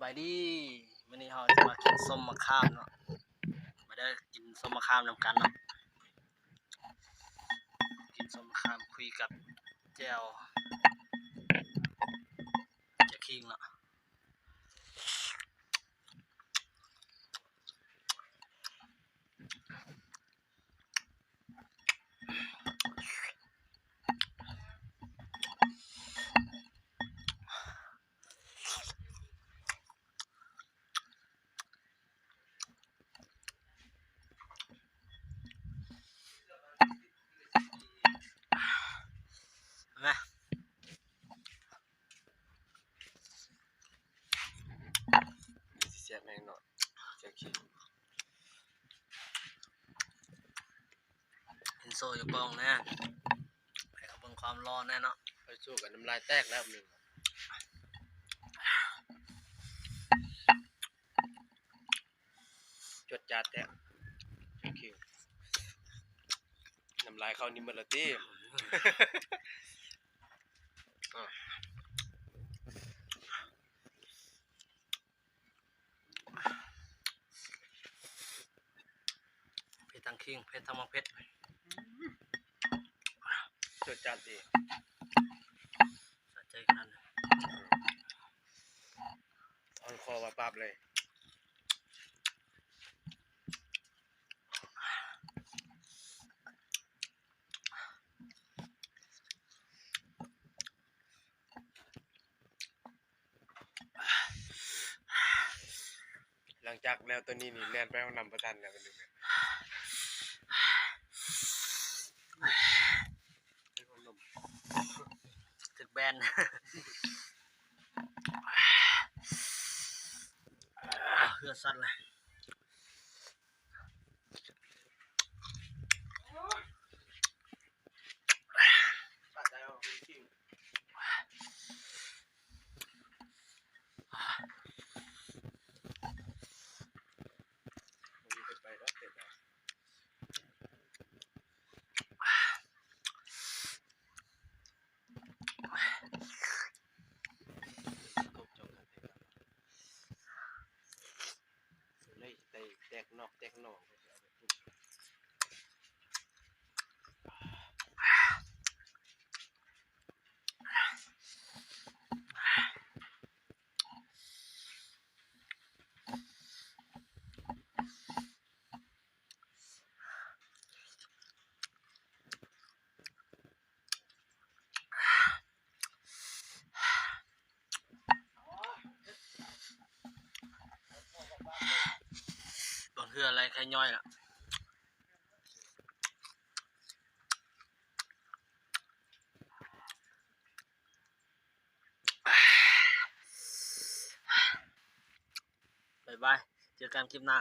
ບາຍດີ ມື້ນີ້ເຮົາຈະມາກິນສົ້ມມະຂາມເນາະ ມາເດີ ກິນສົ້ມມະຂາມນຳກັນເນາະ ກິນສົ້ມມະຂາມຄຸຍກັບແຈ່ວ ແຈ່ວຂີງເນາະ. ມາ ຊິແຊບແຮງເນາະ ແຈ່ວຂີງ ເຫັນໂຊຢູ່ກ້ອງແນ່ ໃຫ້ເຂົາເບິ່ງຄວາມຫຼໍ່ແນ່ເນາະ ໄປສູ້ກັນນ້ຳລາຍແຕກແລ້ວໜຶ່ງ ຈວດຈາດແທ້ ແຈ່ວຂີງ ນ້ຳລາຍເຂົ້ານີ້ໝົດແລ້ວຕິ ເຜັດທັງຂີງ ເຜັດທັງໝາກເຜັດ ຈົດຈັດດີ ສະໃຈຂະໜາດ ອ່ອນຄໍວ່າປາບເລີຍ. ຫຼັງຈາກແລ້ວໂຕນີ້ນີ້ແລ່ນໄປຫ້ອງນ້ຳບໍ່ທັນແລ້ວບັດນີ້ ຖືກແບນ ເຫື່ອສັດເລີຍ. ເລີຍໄປແຕກນອກແຕກໜອກ. ບາງເທື່ອໄລ່ໄຂ່ຍ່ອຍລະ ບາຍບາຍ ເຈີກັນຄລິບໜ້າ.